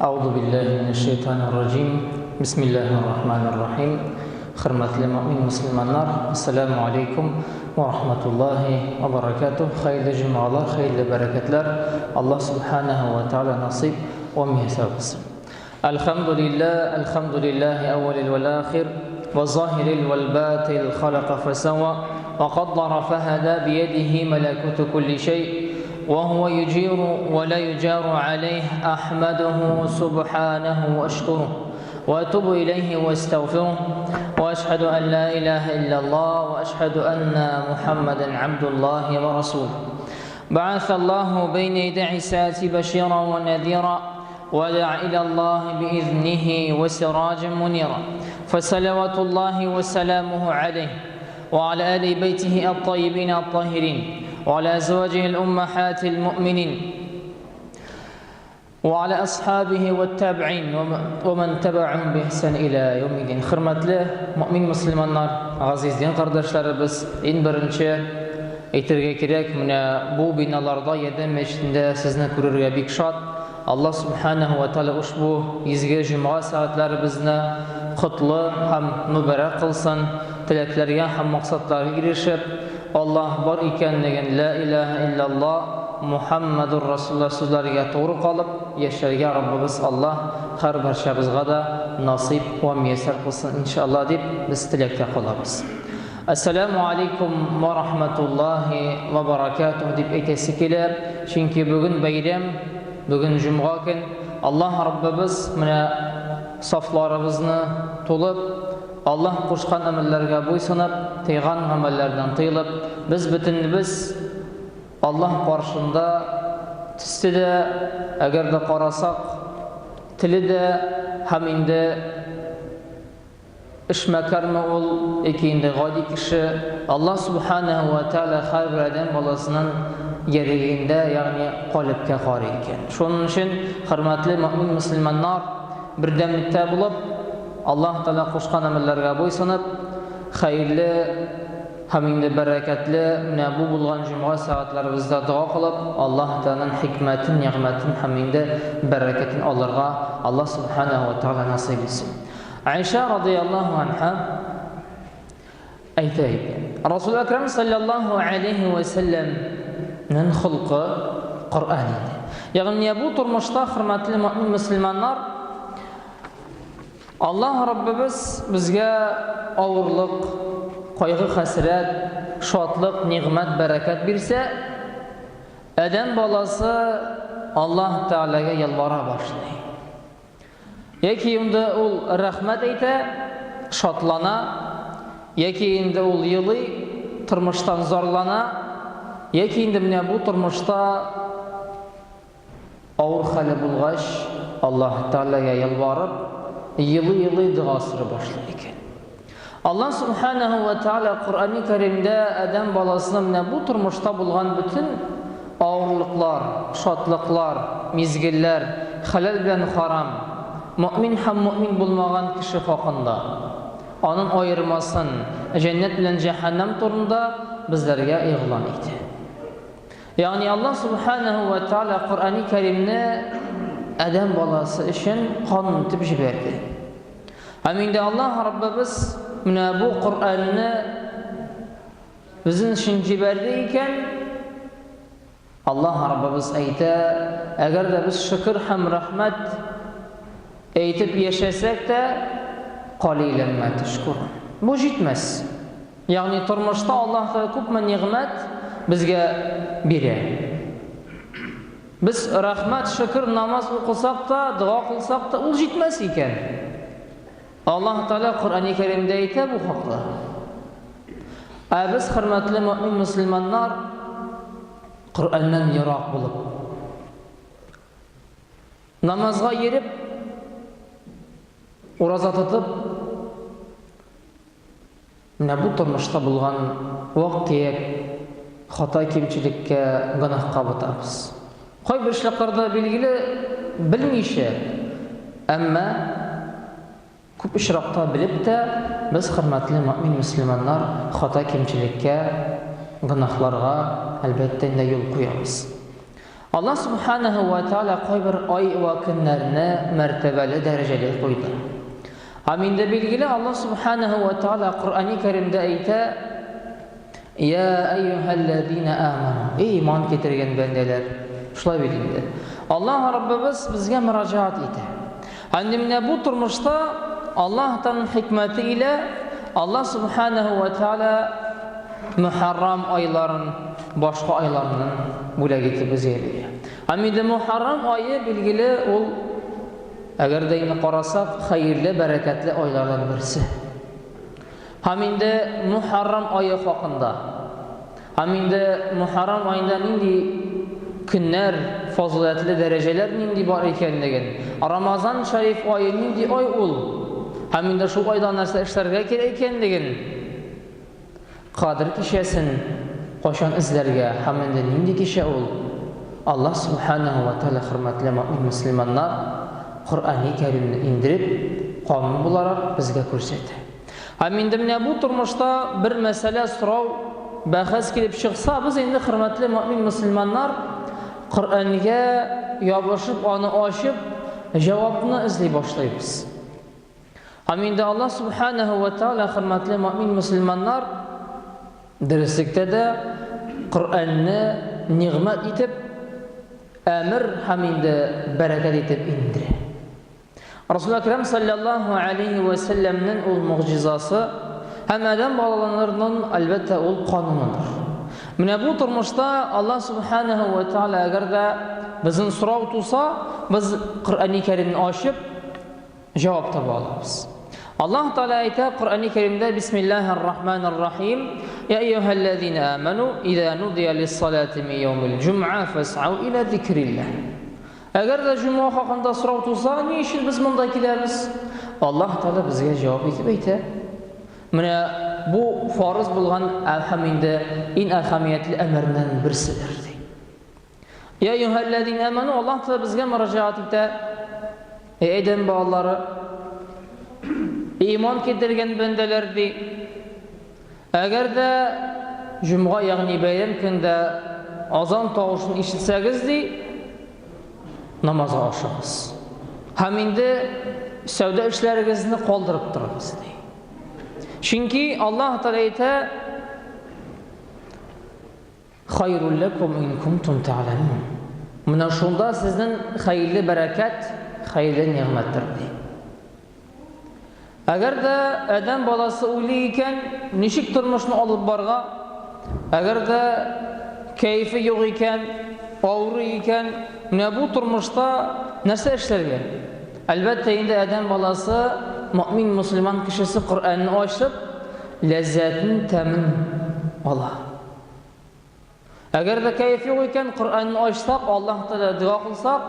Әгъузу биллаһи минәш шәйтанир раҗим. Бисмиллаһир рахманир рахим. Хөрмәтле мөэмин мөселманнар, ассаламу алейкум ва рахматуллаһи ва баракатуһ. Хәерле җомгалар, хәерле бәрәкәтләр Аллаһ субханаһу ва тааля насыйп ва мияссар кылсын. Әлхәмдүлилләһ, әлхәмдүлилләһи әүвәлил вәл ахир, ва заһирил вәл батил, халака фәсәва, ва каддара фәһәдә, биядиһи мәләкүтү кулли шәй, ва һуа юҗиру ва ла юҗару аләйһ, әхмәдүһү субханәһү ва әшкүрүһ, ва әтүбү иләйһи ва әстәгъфируһ, ва әшһәдү ән ла иләһә илляллаһ, ва әшһәдү әннә Мухәммәдән габдуллаһи ва расулүһ. Бәгәсәллаһу бәйнә ядәй сәәти бәширан ва нәзира, ودع إلى الله بإذنه وسراجا منيرا فصلوات الله وسلامه عليه وعلى آل بيته الطيبين الطاهرين وعلى أزواجه الأمهات المؤمنين وعلى أصحابه والتابعين ومن تبعهم بإحسان إلى يوم الدين. Хөрмәтле мөмин мөселманнар, газиз дин кардәшләребез, иң беренче әйтергә кирәк, менә бу биналарда Ярдәм мәчетендә сезне күрергә бик шат. Аллаһ Сүбхәнәһү вә Тәгалә ошбу изге җомга сәгатьләребезне котлы һәм мөбарәк кылсын, теләкләргә һәм максатларга ирешеп, Аллаһ бар икәнлеген, Лә иләһә илляллаһ, Мухәммәдүр Расулуллаһ сүзләргә тугры калып яшәргә Раббыбыз Аллаһ һәрбарчабызга да насыйп вә мияссәр кылсын, иншаллаһ, дип без теләктә калабыз. Әссәләмү алейкум вә рахматуллаһи вә баракатуһ дип әйтәсе килә, чөнки бүген бәйрәм, бүген җомга көн. Аллаһ Раббыбыз менә сафларыбызны тулып, Аллаһ кушкан әмерләргә буйсынып, тыйган гамәлләрдән тыелып, без бөтенебез Аллаһ каршында төсе дә, әгәр дә карасак, теле дә һәм инде Эшмәкәрме ул, яки инде гади кеше, Аллаһ Сүбхәнәһү вә Тәгалә һәрбер адәм баласының йөрәгендә, ягъни калебкә карый икән. Шуның өчен, хөрмәтле мөэмин мөселманнар, бердәмлектә булып, Аллаһ Тәгалә кушкан әмерләргә буйсынып, хәерле һәм инде бәрәкәтле менә бу булган җомга сәгатьләребездә дога кылып, Аллаһ Тәгаләнең хикмәтен, нигъмәтен һәм инде бәрәкәтен алырга Аллаһ Сүбхәнәһү вә Тәгалә насыйп итсен. Айша радыяллаһу анха әйтә икән. Расул Әкрәм саллаллаһу алейхи ва сәлләмнең холкы Коръән иде. Ягъни бу тормышта хөрмәтле мөмин мөселманнар Аллаһ Раббыбыз безгә авырлык, кайгы-хәсрәт, шатлык, нигъмәт, бәрәкәт бирсә, адәм баласы Аллаһ Тәгаләгә ялвара башлый. Яки инде ул рәхмәт әйтә, шатлана, яки инде ул елый, тормыштан зарлана, яки инде менә бу тормышта авыр хәле булгач, Аллаһ Тәгаләгә ялварып, елый-елый дога сорый башлый икән. Аллаһ Субханаһу ва Тааля Коръәни Кәримдә адәм баласына менә бу тормышта булган бөтен авырлыклар, шатлыклар, мизгелләр, хәләл белән харам, мөэмин һәм мөэмин булмаган кеше хакында, аның аермасын, җәннәт белән җәһәннәм турында безләргә игълан итә. Ягъни Аллаһ Субханаһу ва Тааля Коръәни Кәримне адәм баласы өчен канун итеп җибәрде. Һәм инде Аллаһ Раббыбыз менә бу Коръәнне безнең өчен җибәрде икән, Аллаһ Раббыбыз әйтә, әгәр дә без шөкер һәм рәхмәт әйтеп яшәсәк тә, калилән ма тәшкурун. Бу җитмәс. Ягъни тормышта Аллаһ Тәгалә күпме нигъмәт безгә бирә. Без рәхмәт, шөкер, намаз укысак та, дога кылсак та, ул җитмәс икән. Аллаһ Тәгалә Коръәни Кәримдә әйтә бу хакта. Ә без, хөрмәтле мөэмин мөселманнар, Коръәннән ерак булып, намазга йөреп, ураза тотып, Менә бу тормышта булган вак-төяк хата-кимчелеккә, гөнаһка батабыз. Кайбер очракларда, билгеле, белмичә, әмма күп очракта белеп тә, без, хөрмәтле мөэмин мөселманнар, хата-кимчелеккә, гөнаһларга, әлбәттә инде, юл куябыз. Аллаһ Субханаһу ва Тааля кайбер ай вә көннәрне мәртәбәле дәрәҗәле куйды. Һәм инде билгеле Аллаһ Субханаһу ва Тааля Коръәни Кәримдә әйтә: Я әйюһәлләзина аману. Эй иман китергән бәндәләр. Шулай бит инде. Аллаһ Раббыбыз безгә мөрәҗәгать итә. Һәм менә бу тормышта Аллаһтан хикмәте илә Аллаһ Субханаһу ва Тааля Мөхәррам айларын башка айларыннан бүләк итеп безгә бирә. Һәм инде Мөхәррам ае билгеле ул әгәр дә инде карасак, хәерле, бәрәкәтле айлардан берсе. Һәм инде Мөхәррам ае хакында. Һәм инде Мөхәррам аенда нинди көннәр, фазыйләтле дәрәҗәләр нинди бар икәнлеген, Рамазан шәриф ае нинди ай ул, һәм инде шул айда нәрсә эшләргә кирәк икәнлеген Кадер кичәсен кайчан эзләргә һәм инде нинди кичә ул? Аллаһ Сүбхәнәһү вә Тәгалә, хөрмәтле мөэмин мөселманнар, Коръәни Кәримне индереп, канун буларак безгә күрсәтә. Һәм инде менә бу тормышта бер мәсьәлә, сорау, бәхәс килеп чыкса, без инде, хөрмәтле мөэмин мөселманнар, Коръәнгә ябышып, аны ачып, җавапны эзли башлыйбыз. Һәм инде Аллаһ Субханаһу ва Тааля, хөрмәтле мөэмин мөселманнар, дөреслектә дә Коръәнне нигъмәт итеп, әмер һәм инде бәрәкәт итеп индерә. Расул Әкрәм саллаллаһу алейхи ва сәлләмнең ул могҗизасы һәм адәм балаларының, әлбәттә, ул кануныдыр. Менә бу тормышта Аллаһ Субханаһу ва Тааля әгәр дә безнең сорау туса, без Коръәни Кәримне ачып, Җавап таба алабыз. Аллаһ Тәгалә әйтә Коръәни Кәримдә Бисмиллаһир Рахманир Рахим Я әйюһәлләзина аману иза нудия лиссалати мин яумил җумъа фасъау иля зикриллаһ. Әгәр дә җомга хакында сорау туса, ни өчен без монда киләбез? Аллаһ Тәгалә безгә җавап итеп әйтә. Менә бу фарыз булган һәм инде иң әһәмиятле әмернең берседер, ди. Я әйюһәлләзина аману, Аллаһ Тәгалә безгә мөрәҗәгать итә. Эй адәм балалары, иман китергән бәндәләр ди. Әгәр дә җомга, ягъни бәйрәм көндә азан тавышын ишетсәгез ди, намазга ашыгыз. Һәм инде сәүдә эшләрегезне калдырып торыгыз ди. Чөнки Аллаһ Тәгалә әйтә, Хайрул ләкум ин кунтум тәгъләмун. Менә шунда сезнең хәерле бәрәкәт, хәерле нигъмәттер, ди. Әгәр дә адәм баласы уйлый икән, ничек тормышны алып барга, әгәр дә кәефе юк икән, авырый икән, менә бу тормышта нәрсә эшләргә? Әлбәттә инде адәм баласы, мөэмин мөселман кешесе Коръәнне ачып, ләззәтен, тәмен ала. Әгәр дә кәеф юк икән, Коръәнне ачсак, Аллаһ Тәгалә дога кылсак,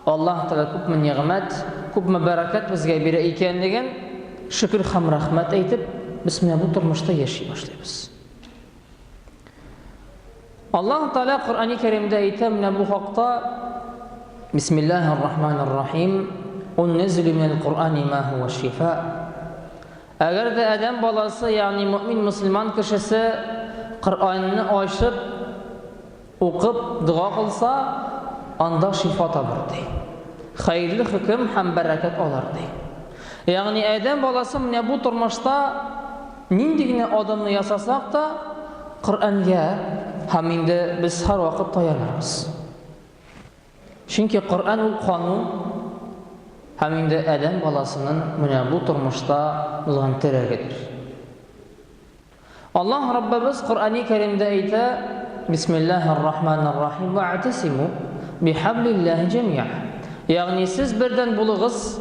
Аллаһ Тәгалә күпме нигъмәт, күпме бәрәкәт безгә бирә икәнлеген шөкер һәм рәхмәт әйтеп, без менә бу тормышта яши башлыйбыз. Аллаһ Тәгалә Коръәни Кәримдә әйтә менә бу хакта Бисмиллаһир Рахманир Рахим Унназилу минәл Коръәни ма һуа шифа. Әгәр дә адәм баласы, ягъни мөэмин мөселман кешесе Коръәнне ачып, укып, дога кылса, анда шифа табыр, ди. Хәерле хөкем һәм бәрәкәт алыр, ди. Ягъни адәм баласы менә бу тормышта нинди генә адымны ясасак та, Коръәнгә һәм инде без һәрвакыт таянырбыз. Чөнки Коръән ул канун һәм инде адәм баласының менә бу тормышта булган терәгедер. Аллаһ Раббыбыз Коръәни Кәримдә әйтә, Бисмиллаһир Рахманир Рахим, ва'тасиму бихаблиллаһи җәмиа. Ягъни сез бердән булыгыз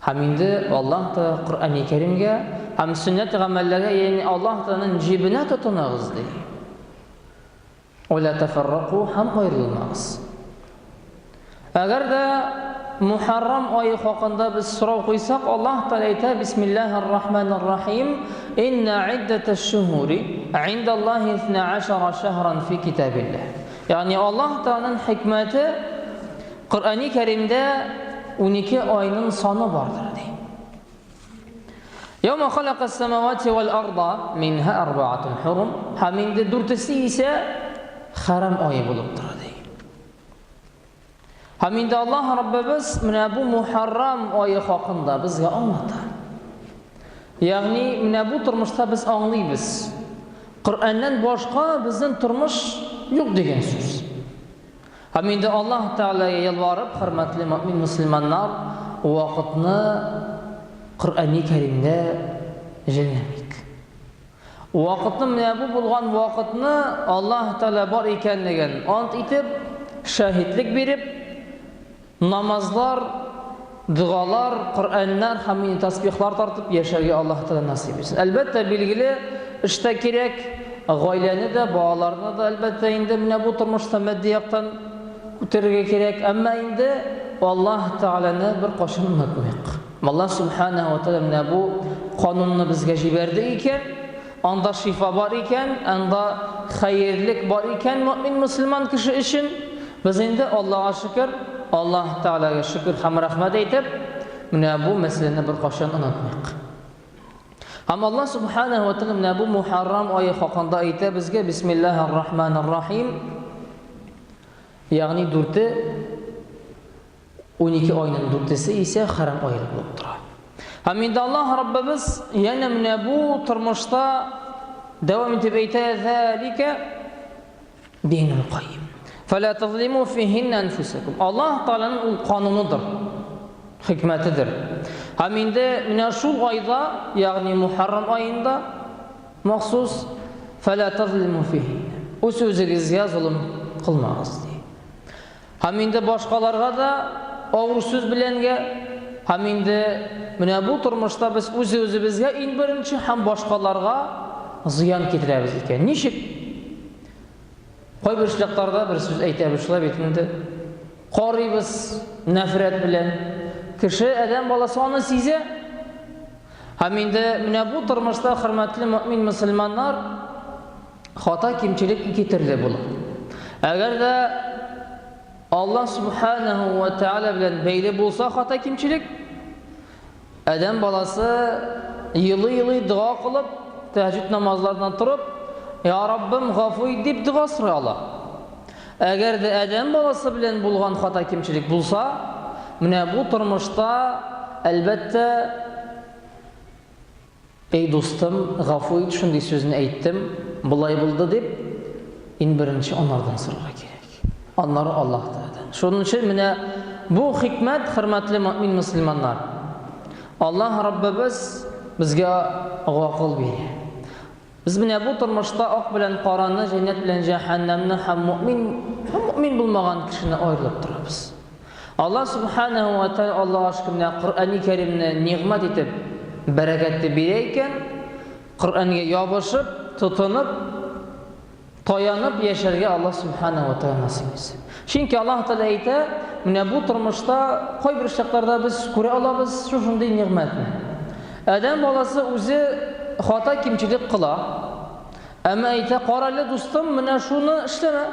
һәм инде Аллаһ Тәгалә Коръәни Кәримгә һәм сөннәт гамәлләргә, ягъни Аллаһ Тәгаләнең җибенә тотыныгыз ди. Вә лә тәфәррәку, һәм аерылмагыз. Әгәр дә Мухаррам ае хакында без сорау куйсак, Аллаһ Тәгалә әйтә, Бисмиллаһир Рахманир Рахим, Инна иддәтәш шуһури индаллаһи исна ашара шәһран фи китабиллаһ. Ягъни Аллаһ Тәгаләнең хикмәте Коръәни Кәримдә 12 айның саны бардыр ди. Яума халакас самавати вал арда минха арбаатун хурум. Һәм инде дүртесе исә хәрам ае булып тора ди. Һәм инде Аллаһ Раббыбыз менә бу Мухаррам ае хакында безгә аңлата. Ягъни менә бу тормышта без аңлыйбыз. Коръәннән башка безнең тормыш юк дигән сүз. Һәм инде Аллаһ Тәгаләгә ялварып, хөрмәтле мөэмин мөселманнар, вакытны Коръәни Кәримдә жәлләмик. Вакытны менә бу булган вакытны Аллаһ Тәгалә бар икәнлеген ант итеп, шаһитлек биреп, намазлар, догалар, Коръәннәр һәм инде тасбихлар тартып яшәргә Аллаһ Тәгалә насыйп итсен. Әлбәттә, билгеле, эш тә кирәк, гаиләне дә, балаларны да, әлбәттә, инде менә бу тормышта матди яктан күтәрергә кирәк, әмма инде Аллаһ Тәгаләне беркайчан онытмыйк. Аллаһ Сүбхәнәһү вә Тәгалә менә бу канунны безгә җибәрде икән, анда шифа бар икән, анда хәерлек бар икән мөэмин мөселман кеше өчен, без инде Аллаһка шөкер, Аллаһ Тәгаләгә шөкер һәм рәхмәт әйтеп, менә бу мәсьәләне беркайчан онытмыйк. Һәм Аллаһ Сүбхәнәһү вә Тәгалә менә бу Мухаррам ае хакында әйтә безгә, Бисмиллаһир Рахманир Рахим, ягъни дүрте 12 айның дүртесе исә хәрам ае булып тора. Һәм инде Аллаһ Раббыбыз янә менә бу тормышта дәвам итеп әйтә, "Залика динул кайим". Фала тазлиму фихинна анфусакум. Аллаһ Тааляның ул кануныдыр, хикмәтедер. Һәм инде менә шул айда, ягъни Мухаррам аенда махсус фала тазлиму фихинна. Үз үзегезгә золым кылмагыз ди. Һәм инде башкаларга да авыр сүз беләнгә, һәм инде менә бу тормышта без үз-үзебезгә иң беренче һәм башкаларга зыян китерәбез икән. Ничек? Кайбер очракларда бер сүз әйтәбез шулай бит инде. Карыйбыз нәфрәт белән. Кеше, адәм баласы аны сизә. Һәм инде менә бу тормышта, хөрмәтле мөэмин мөселманнар, Хата кимчелек ике төрле була. Әгәр дә Аллаһ субханаһу ва тааля белән бәйле булса хата кимчелек, адәм баласы елый-елый дога кылып, тәһәҗҗүд намазларына торып, Я Раббым, гафу ит дип дога сорый ала. Әгәр дә адәм баласы белән булган хата кимчелек булса, менә бу тормышта, әлбәттә, Эй, дустым, гафу ит, шундый сүзне әйттем, болай булды дип, иң беренче анардан сорарга кирәк. Аннары Аллаһ Тәгаләдән. Шуның өчен менә бу хикмәт, хөрмәтле мөэмин мөселманнар. Аллаһ Раббыбыз безгә гакыл бирә. Без менә бу тормышта ак белән караны, җәннәт белән җәһәннәмне һәм мөэмин һәм мөэмин булмаган кешене аерылып торабыз. Аллаһ Субханаһу ва Тааля Аллаһ шөкер менә Коръәни Кәримне нигъмәт итеп, бәрәкәт итеп бирә икән, Коръәнгә ябышып, тотынып, Таянып яшәргә Аллаһ Сүбхәнәһү вә Тәгалә насыйп итсен. Чөнки Аллаһ Тәгалә әйтә, менә бу тормышта кайбер чакларда без күрә алабыз шушындый нигъмәтне. Адәм баласы үзе хата кимчелек кыла. Әмма әйтә, карале дустым, менә шуны эшләмә.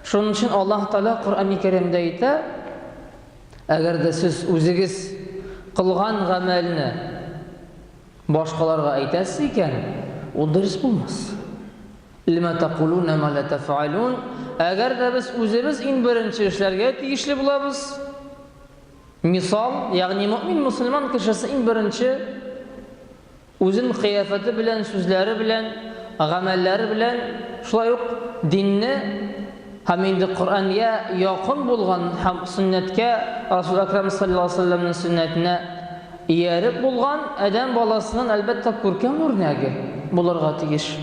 Шуның өчен Аллаһ Тәгалә Коръәни Кәримдә әйтә, әгәр дә сез үзегез кылган гамәлне Башкаларга әйтәсез икән, ул дөрес булмас. Лима тәкулуна ма ла тәфгалун. Әгәр дә без үзебез иң беренче эшләргә тиешле булабыз. Мисал, ягъни мөмин мусульман кешесе иң беренче үзен кыяфәте белән, сүзләре белән, гамәлләре белән шулай ук динне һәм инде Коръәнгә якын булган һәм сөннәткә, Расул Әкрәм саллаллаһу алейһи ва сәлләмнең сөннәтенә Ияреп булган адәм баласының, әлбәттә, күркәм үрнәге булырга тиеш.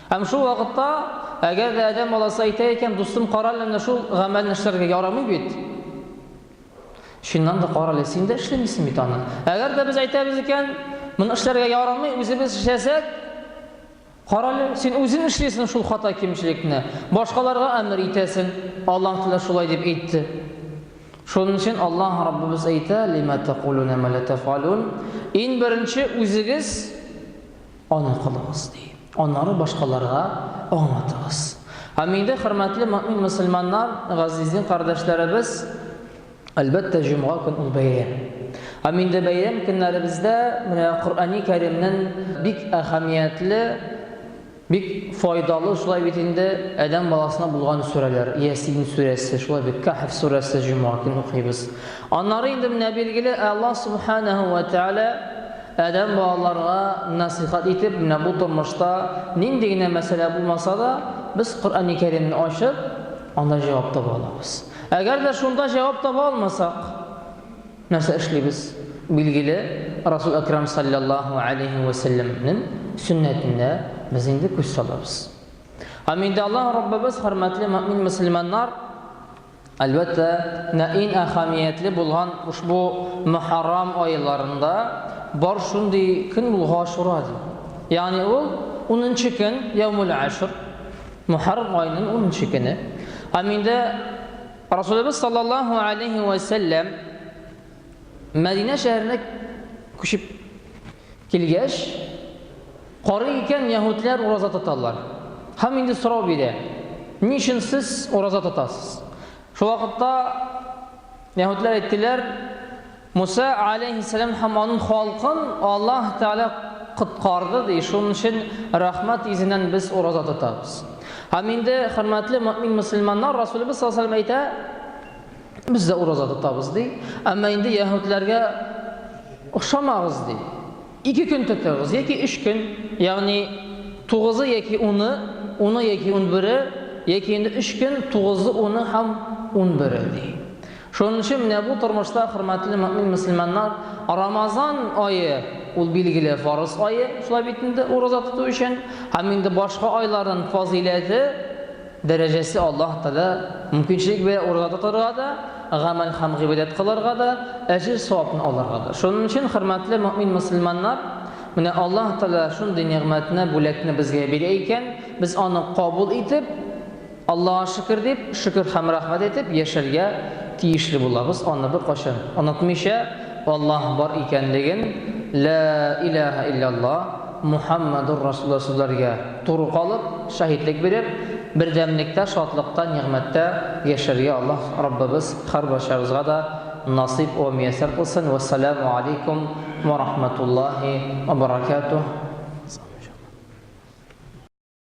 Һәм шул вакытта, әгәр дә адәм баласы әйтә икән, дустым, кара әле, менә шул гамәлне эшләргә ярамый бит. Чыннан да, кара әле, син дә эшләмисең бит аны. Әгәр дә без әйтәбез икән, моны эшләргә ярамый, үзебез эшләсәк, Карале, син үзең эшлисең шул хата кимчелекне, башкаларга әмер итәсең, Аллаһ Тәгалә шулай дип әйтте. Шуның өчен Аллаһ Раббыбыз әйтә, лима тәкулуна ма ла тәфалун, иң беренче үзегез аны кылыгыз ди. Аннары башкаларга аңлатыгыз. Һәм инде хөрмәтле мөэмин мөселманнар, газиз дин кардәшләребез, Әлбәттә, җомга көн ул бәйрәм. Һәм инде бәйрәм көннәребездә менә Коръәни Кәримнең бик әһәмиятле Бик файдалы шулай бит инде адәм баласына булган сүрәләр. Ясин сүрәсе, шулай бит, Кәһф сүрәсе җомга көн укыйбыз. Аннары инде менә билгеле Аллаһ субханаһу ва тааля адәм балаларга насихат итеп, менә бу тормышта нинди генә мәсьәлә булмаса да, без Коръәни Кәримне ачып, анда җавап таба алабыз. Әгәр дә шунда җавап таба алмасак, Нәрсә эшлибез? Билгеле, Расул Әкрам салләллаһу алейһи вә сәлләмнең сөннәтенә без инде күз салабыз. Һәм инде Аллаһ Раббыбыз, хөрмәтле мөэмин мөселманнар, әлбәттә, менә иң әһәмиятле булган ушбу Мөхәррам айларында бар шундый көн ул Гашура ди. Ягъни ул унынчы көн, яумул ашр, Мөхәррам аеның унынчы көне. Һәм инде Расулыбыз саллаллаһу алейһи вә сәлләм Мәдинә шәһәренә күчеп килгәч, карый икән, яһүдләр ураза тоталар. Һәм инде сорау бирә: "Ни өчен сез ураза тотасыз?" Шул вакытта яһүдләр әйттеләр: Муса алейһиссәлам һәм аның халкын Аллаһ Тәгалә коткарды, ди. Шуның өчен рәхмәт йөзеннән без ураза тотабыз. Һәм инде, хөрмәтле мөэмин мөселманнар, Расулыбыз саллаллаһу алейһи әйтә, без дә ураза тотабыз, ди. Әмма инде яһүдләргә охшамагыз, ди. Ике көн тотыгыз яки өч көн, ягъни тугызы яки уны, уны яки унбере, яки инде өч көн, тугызы, уны һәм унбере, ди. Шуның өчен менә бу тормышта, хөрмәтле мөэмин мөселманнар, Рамазан ае ул билгеле фарыз ае, шулай бит инде ураза тоту өчен, һәм инде башка айларның фазыйләте, дәрәҗәсе Аллаһ Тәгалә мөмкинчелек бирә ураза тотарга да, гамәл һәм гыйбадәт кылырга да, әҗер савапны алырга да. Шуның өчен, хөрмәтле мөэмин мөселманнар, менә Аллаһ Тәгалә шундый нигъмәтне, бүләкне безгә бирә икән, без аны кабул итеп, Аллага шөкер дип, шөкер һәм рәхмәт әйтеп яшәргә тиешле булабыз, аны беркайчан онытмыйча, Аллаһ бар икәнлеген, Лә иләһә илляллаһ, Мухаммадур Расулуллаһ сүзләргә туры калып, шаһитлек биреп, бердәмлектә, шатлыкта, нигъмәттә яшәргә Аллаһ Раббыбыз һәрбарчабызга да насыйп вә мияссәр кылсын. Вәссәламү алейкум вә рахматуллаһи вә баракатуһ.